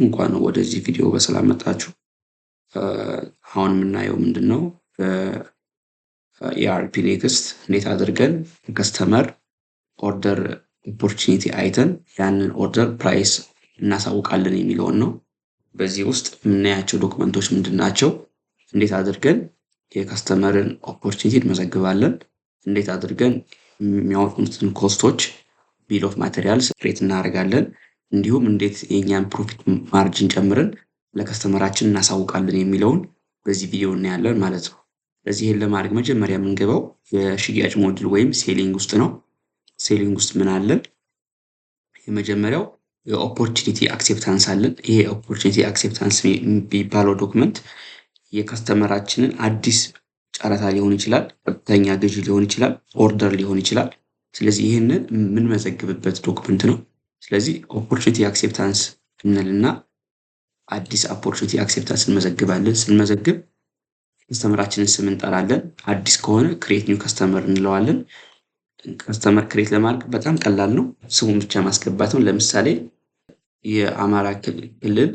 እንኳን ወደዚህ ቪዲዮ በሰላም መጣችሁ። አሁን የምናየው ምንድን ነው? ERPNext እንዴት አድርገን customer order opportunity አይተን ያንን order price እናሳውቃለን የሚለውን ነው። በዚህ ውስጥ የምናያቸው document ኦች ምንድን ናቸው? እንዴት አድርገን የ customer ን opportunity እንመዘግባለን? እንዴት አድርገን የሚያወጡትን cost ኦች bill of materials create እናደርጋለን? እንዲሁም እንዴት የእኛን profit margin ጨምረን ለ customer ኣችን እናሳውቃለን የሚለውን በዚህ ቪዲዮ እናያለን ማለት ነው። ስለዚህ ይህን ለማድረግ መጀመሪያ የምንገባው የሽያጭ module ወይም selling ውስጥ ነው። Selling ውስጥ ምን አለን? የመጀመሪያው የ opportunity acceptance አለን። ይሄ opportunity acceptance የሚባለው document የ customer ኣችንን አዲስ ጨረታ ሊሆን ይችላል፣ ቀጥተኛ ግዢ ሊሆን ይችላል፣ order ሊሆን ይችላል። ስለዚህ ይህንን የምንመዘግብበት document ነው። ስለዚህ opportunity acceptance እንልና አዲስ opportunity acceptance እንመዘግባለን። ስንመዘግብ customer ኣችንን ስም እንጠራለን። አዲስ ከሆነ create new customer እንለዋለን። Customer create ለማድረግ በጣም ቀላል ነው። ስሙን ብቻ ማስገባት ነው። ለምሳሌ የአማራ ክልል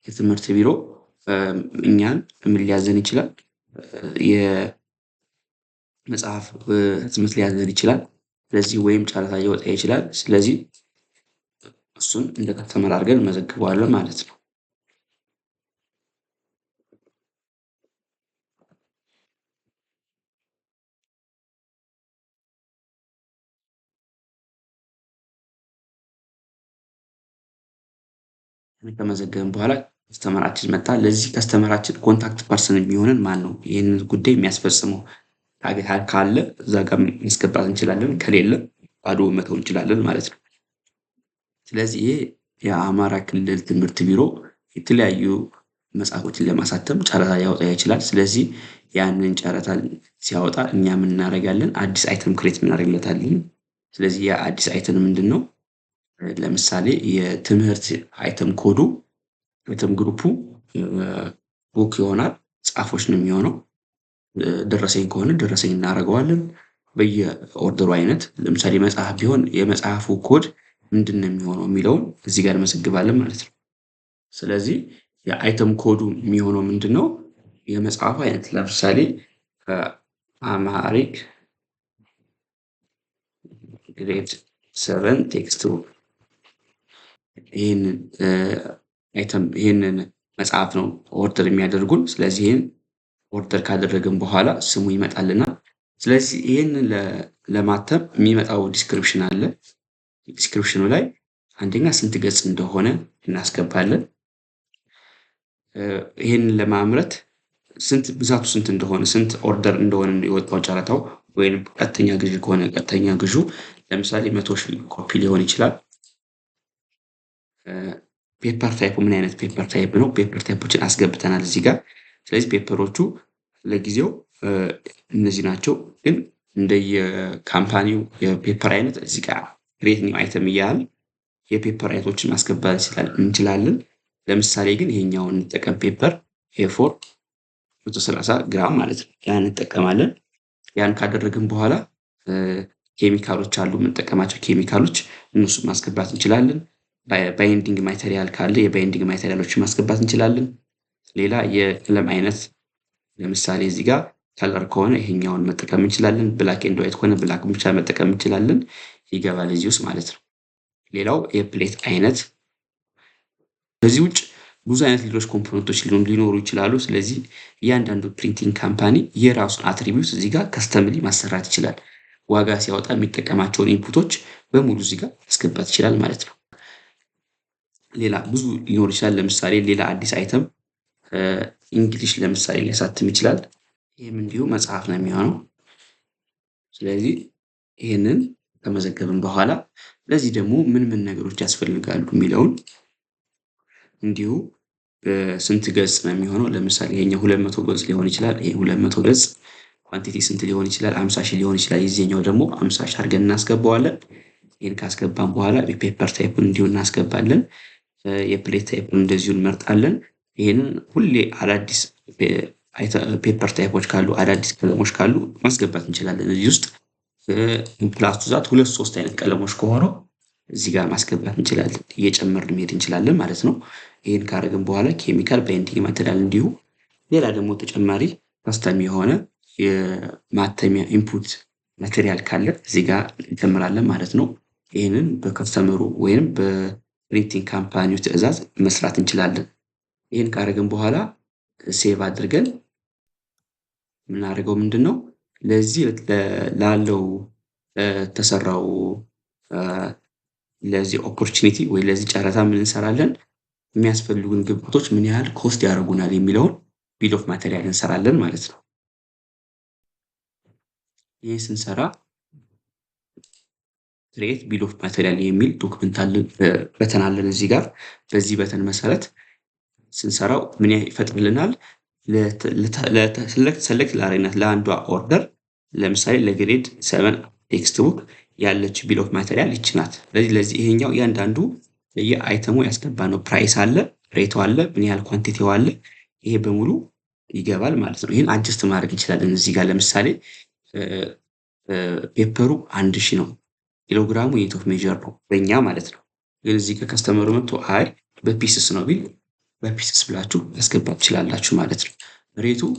የትምህርት ቢሮ እኛን ምን ሊያዘን ይችላል? የመጽሐፍ ህትመት ሊያዘን ይችላል። ስለዚህ ወይም ጨረታ ሊወጣ ይችላል። ስለዚህ እሱን እንደ customer አድርገን እንመዘግበዋለን ማለት ነው። ከመዘገብን በኋላ customer ኣችን መጣ። ለዚህ customer ኣችን contact person የሚሆንን ማን ነው? ይህንን ጉዳይ የሚያስፈጽመው ካለ እዛ ጋር ማስገባት እንችላለን። ከሌለ ባዶ መተው እንችላለን ማለት ነው። ስለዚህ ይሄ የአማራ ክልል ትምህርት ቢሮ የተለያዩ መጽሐፎችን ለማሳተም ጨረታ ሊያወጣ ይችላል። ስለዚህ ያንን ጨረታ ሲያወጣ እኛ ምን እናደርጋለን? አዲስ item create እናደርግለታለን። ስለዚህ ያ አዲስ item ምንድን ነው? ለምሳሌ የትምህርት item code ኡ item group ኡ book ይሆናል። መጽሐፎች ነው የሚሆነው። ደረሰኝ ከሆነ ደረሰኝ እናደርገዋለን። በየ order ኡ አይነት ለምሳሌ መጽሐፍ ቢሆን የመጽሐፉ ኮድ ምንድን ነው የሚሆነው የሚለውን እዚህ ጋር እንመዘግባለን ማለት ነው። ስለዚህ የ item code ኡ የሚሆነው ምንድን ነው? የመጽሐፉ አይነት ለምሳሌ Amharic grade 7 text ይህንን item ይህንን መጽሐፍ ነው order የሚያደርጉን። ስለዚህ ይህን order ካደረግን በኋላ ስሙ ይመጣልናል። ስለዚህ ይህንን ለማተም የሚመጣው description አለ። Description ኡ ላይ አንደኛ ስንት ገጽ እንደሆነ እናስገባለን። ይህንን ለማምረት ስንት ብዛቱ ስንት እንደሆነ ስንት order እንደሆነ የወጣው ጨረታው ወይም ቀጥተኛ ግዢ ከሆነ ቀጥተኛ ግዢ ለምሳሌ 100,000 ኮፒ ሊሆን ይችላል። Paper type ኡ ምን አይነት paper type ነው? Paper type ኦችን አስገብተናል እዚህ ጋር። ስለዚህ paper ኦቹ ለጊዜው እነዚህ ናቸው፣ ግን እንደየ company ው የ paper አይነት እዚህ ጋር create new item እያል የ paper አይነቶችን ማስገባት እንችላለን። ለምሳሌ ግን ይሄኛውን እንጠቀም። Paper A4 130 ግራም ማለት ነው። ያን እንጠቀማለን። ያን ካደረግን በኋላ ኬሚካሎች አሉ፣ የምንጠቀማቸው ኬሚካሎች እነሱን ማስገባት እንችላለን። Binding material ካለ የ binding material ኦችን ማስገባት እንችላለን። ሌላ የቀለም አይነት ለምሳሌ እዚህ ጋር color ከሆነ ይሄኛውን መጠቀም እንችላለን። Black and white ከሆነ black ብቻ መጠቀም እንችላለን። ይገባል እዚህ ውስጥ ማለት ነው። ሌላው የ plate አይነት። ከዚህ ውጭ ብዙ አይነት ሌሎች component ኦች ሊኖሩ ይችላሉ። ስለዚህ እያንዳንዱ printing company የራሱን attribute እዚህ ጋር customly ማሰራት ይችላል። ዋጋ ሲያወጣ የሚጠቀማቸውን input ኦች በሙሉ እዚህ ጋር ማስገባት ይችላል ማለት ነው። ሌላ ብዙ ሊኖር ይችላል። ለምሳሌ ሌላ አዲስ item English ለምሳሌ ሊያሳትም ይችላል። ይህም እንዲሁ መጽሐፍ ነው የሚሆነው። ስለዚህ ይህንን ከመዘገብን በኋላ ለዚህ ደግሞ ምን ምን ነገሮች ያስፈልጋሉ የሚለውን እንዲሁ በስንት ገጽ ነው የሚሆነው። ለምሳሌ ይሄኛው 200 ገጽ ሊሆን ይችላል። ይሄ 200 ገጽ quantity ስንት ሊሆን ይችላል? 50,000 ሊሆን ይችላል። የዚህኛው ደግሞ 50,000 አድርገን እናስገባዋለን። ይህን ካስገባን በኋላ የ paper type ኡን እንዲሁ እናስገባለን። የ plate type ኡን እንደዚሁ እንመርጣለን። ይህንን ሁሌ አዳዲስ paper type ኦች ካሉ አዳዲስ ቀለሞች ካሉ ማስገባት እንችላለን እዚህ ውስጥ plus to that ሁለት ሶስት አይነት ቀለሞች ከሆኑ እዚህ ጋር ማስገባት እንችላለን። እየጨመርን መሄድ እንችላለን ማለት ነው። ይህን ካደረግን በኋላ chemical binding material እንዲሁ ሌላ ደግሞ ተጨማሪ custom የሆነ የማተሚያ input material ካለ እዚህ ጋር እንጨምራለን ማለት ነው። ይህንን በ customer ኡ ወይም በ printing company ው ትዕዛዝ መስራት እንችላለን። ይህን ካደረግን በኋላ save አድርገን የምናደርገው ምንድን ነው? ለዚህ ላለው ተሰራው ለዚህ opportunity ወይ ለዚህ ጨረታ ምን እንሰራለን? የሚያስፈልጉን ግብአቶች ምን ያህል cost ያደርጉናል የሚለውን bill of material እንሰራለን ማለት ነው። ይህ ስንሰራ create bill of material የሚል document አለን፣ button አለን እዚህ ጋር። በዚህ button መሰረት ስንሰራው ምን ይፈጥርልናል? Select ላረግናት ለአንዷ order ለምሳሌ ለ grade 7 textbook ያለች bill of material ይች ናት። ስለዚህ ለዚህ ይሄኛው እያንዳንዱ የ item ኡ ያስገባነው price አለ፣ rate ኡ አለ፣ ምን ያህል quantity ው አለ፣ ይሄ በሙሉ ይገባል ማለት ነው። ይህን adjust ማድረግ እንችላለን። እዚህ ጋር ለምሳሌ paper ኡ 1000 ነው፣ ኪሎግራሙ unit of measure ነው በእኛ ማለት ነው። ግን እዚህ ጋር customer ኡ መጥቶ አይ በ pieces ነው ቢል በ pieces ብላችሁ ማስገባት ትችላላችሁ ማለት ነው። Rate ኡ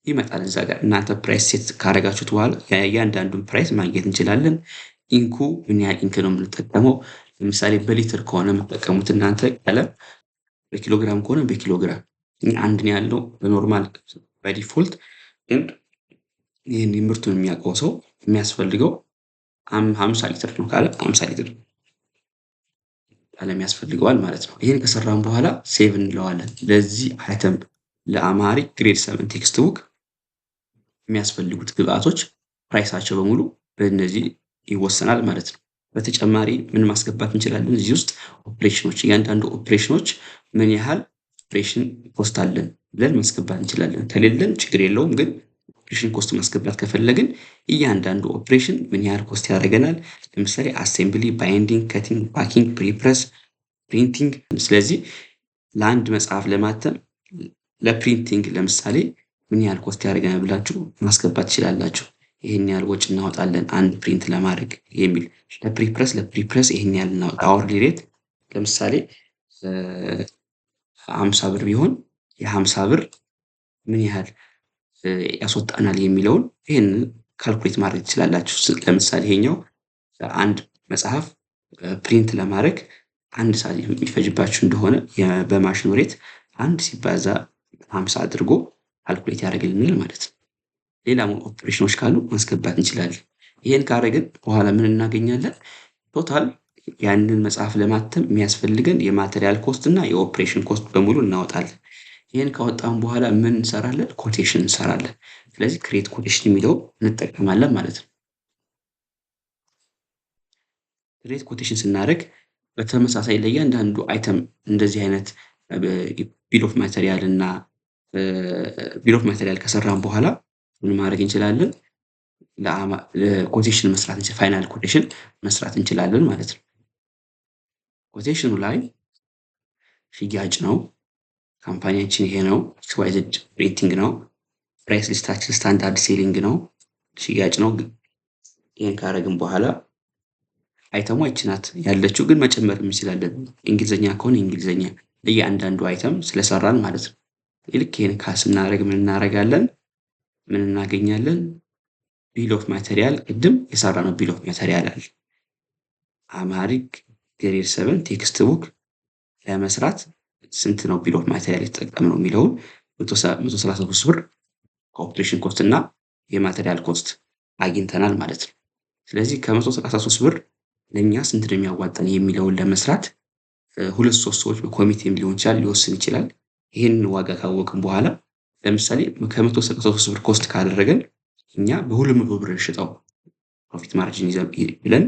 ይመጣል እዛ ጋር እናንተ price set ካደረጋችሁት በኋላ እያንዳንዱን price ማግኘት እንችላለን። Ink ኡ ምን ያህል ink ነው የምንጠቀመው? ለምሳሌ በሊትር ከሆነ የምትጠቀሙት እናንተ ቀለም፣ በኪሎግራም ከሆነ በኪሎግራም። አንድ ነው ያለው በ normal by default። ግን ይህን ምርቱን የሚያውቀው ሰው የሚያስፈልገው 50 ሊትር ነው ካለ 50 ሊትር ቀለም ያስፈልገዋል ማለት ነው። ይህን ከሰራን በኋላ save እንለዋለን። ለዚህ item ለ Amharic grade 7 textbook የሚያስፈልጉት ግብአቶች price ኣቸው በሙሉ በእነዚህ ይወሰናል ማለት ነው። በተጨማሪ ምን ማስገባት እንችላለን? እዚህ ውስጥ ኦፕሬሽኖች፣ እያንዳንዱ ኦፕሬሽኖች ምን ያህል operation cost አለን ብለን ማስገባት እንችላለን። ከሌለን ችግር የለውም፣ ግን operation cost ማስገባት ከፈለግን እያንዳንዱ ኦፕሬሽን ምን ያህል cost ያደርገናል። ለምሳሌ assembly፣ binding፣ cutting፣ packing፣ prepress፣ printing። ስለዚህ ለአንድ መጽሐፍ ለማተም ለ printing ለምሳሌ ምን ያህል cost ያደርገናል ብላችሁ ማስገባት ትችላላችሁ። ይህን ያህል ወጪ እናወጣለን አንድ print ለማድረግ የሚል ለ prepress ይህን ያህል እናወጣ። Hourly rate ለምሳሌ 50 ብር ቢሆን የ50 ብር ምን ያህል ያስወጣናል የሚለውን ይህንን calculate ማድረግ ትችላላችሁ። ለምሳሌ ይሄኛው አንድ መጽሐፍ print ለማድረግ አንድ ሰዓት የሚፈጅባችሁ እንደሆነ በማሽኑ rate አንድ ሲባዛ 50 አድርጎ calculate ያደርግልናል ማለት ነው። ሌላ ኦፕሬሽኖች ካሉ ማስገባት እንችላለን። ይሄን ካደረግን በኋላ ምን እናገኛለን? Total ያንን መጽሐፍ ለማተም የሚያስፈልገን የ material cost እና የ operation cost በሙሉ እናወጣለን። ይህን ካወጣን በኋላ ምን እንሰራለን? Quotation እንሰራለን። ስለዚህ create quotation የሚለው እንጠቀማለን ማለት ነው። Create quotation ስናደርግ በተመሳሳይ ለእያንዳንዱ item እንደዚህ አይነት bill of material እና bill of material ከሰራን በኋላ ምን ማድረግ እንችላለን? Quotation መስራት final quotation መስራት እንችላለን ማለት ነው። Quotation ኑ ላይ ሽያጭ ነው፣ company ያችን ይሄ ነው፣ XYZ printing ነው፣ price list ኣችን standard selling ነው፣ ሽያጭ ነው። ይሄን ካደረግን በኋላ item ሟ ይቺ ናት ያለችው፣ ግን መጨመር እንችላለን። እንግሊዝኛ ከሆነ እንግሊዝኛ ለእያንዳንዱ item ስለሰራን ማለት ነው። ልክ ይሄን ስናደርግ ምን እናደርጋለን? ምን እናገኛለን? Bill of material ቅድም የሰራነው bill of material አለ። Amharic grade 7 textbook ለመስራት ስንት ነው bill of material የተጠቀምነው የሚለውን 133 ብር ከ operation cost እና የ material cost አግኝተናል ማለት ነው። ስለዚህ ከ133 ብር ለእኛ ስንት ነው የሚያዋጣን የሚለውን ለመስራት ሁለት ሶስት ሰዎች በኮሚቴም ሊሆን ይችላል ሊወስን ይችላል። ይህንን ዋጋ ካወቅን በኋላ ለምሳሌ ከ133 ብር cost ካደረገን እኛ በ200 ብር እንሽጠው profit margin ብለን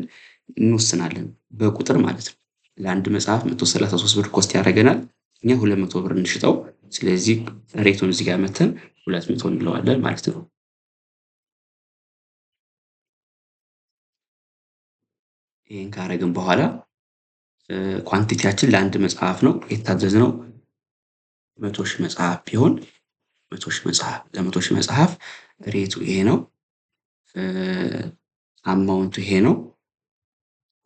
እንወስናለን፣ በቁጥር ማለት ነው። ለአንድ መጽሐፍ 133 ብር cost ያደርገናል፣ እኛ 200 ብር እንሽጠው። ስለዚህ rate ኡን እዚህ ጋር መተን 200 እንለዋለን ማለት ነው። ይህን ካደረግን በኋላ quantity ያችን ለአንድ መጽሐፍ ነው የታዘዝነው 100,000 መጽሐፍ ቢሆን 100,000 መጽሐፍ ለ100,000 መጽሐፍ rate ኡ ይሄ ነው፣ amount ኡ ይሄ ነው፣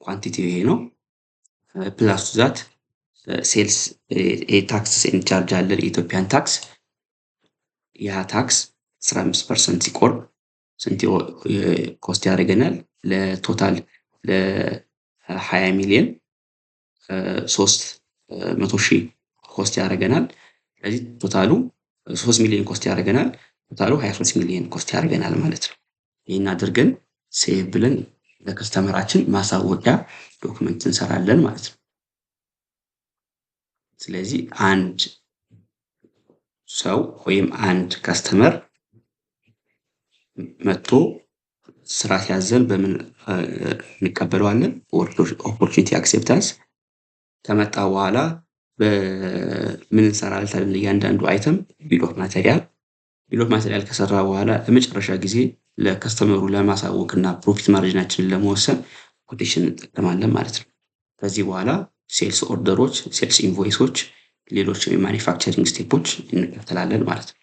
quantity ው ይሄ ነው። Plus that Sales tax and charge አለን፣ የ Ethiopian tax። ያ tax 15% ሲቆርጥ ስንት cost ያደርገናል? ለ total ለ20 ሚሊዮን 300,000 cost ያደርገናል። ስለዚህ total ኡ 3 ሚሊዮን cost ያደርገናል። Total ኡ 23 ሚሊዮን cost ያደርገናል ማለት ነው። ይህን አድርገን save ብለን ለ customer ኣችን ማሳወቂያ document እንሰራለን ማለት ነው። ስለዚህ አንድ ሰው ወይም አንድ customer መጥቶ ስራ ሲያዘን በምን እንቀበለዋለን? Opportunity acceptance ከመጣ በኋላ በምን እንሰራለታለን? እያንዳንዱ item bill of material። Bill of material ከሰራ በኋላ ለመጨረሻ ጊዜ ለ customer ኡ ለማሳወቅ እና profit margin ኣችንን ለመወሰን quotation እንጠቀማለን ማለት ነው። ከዚህ በኋላ sales order ኦች፣ sales invoice ኦች፣ ሌሎች የ manufacturing step ኦች እንከተላለን ማለት ነው።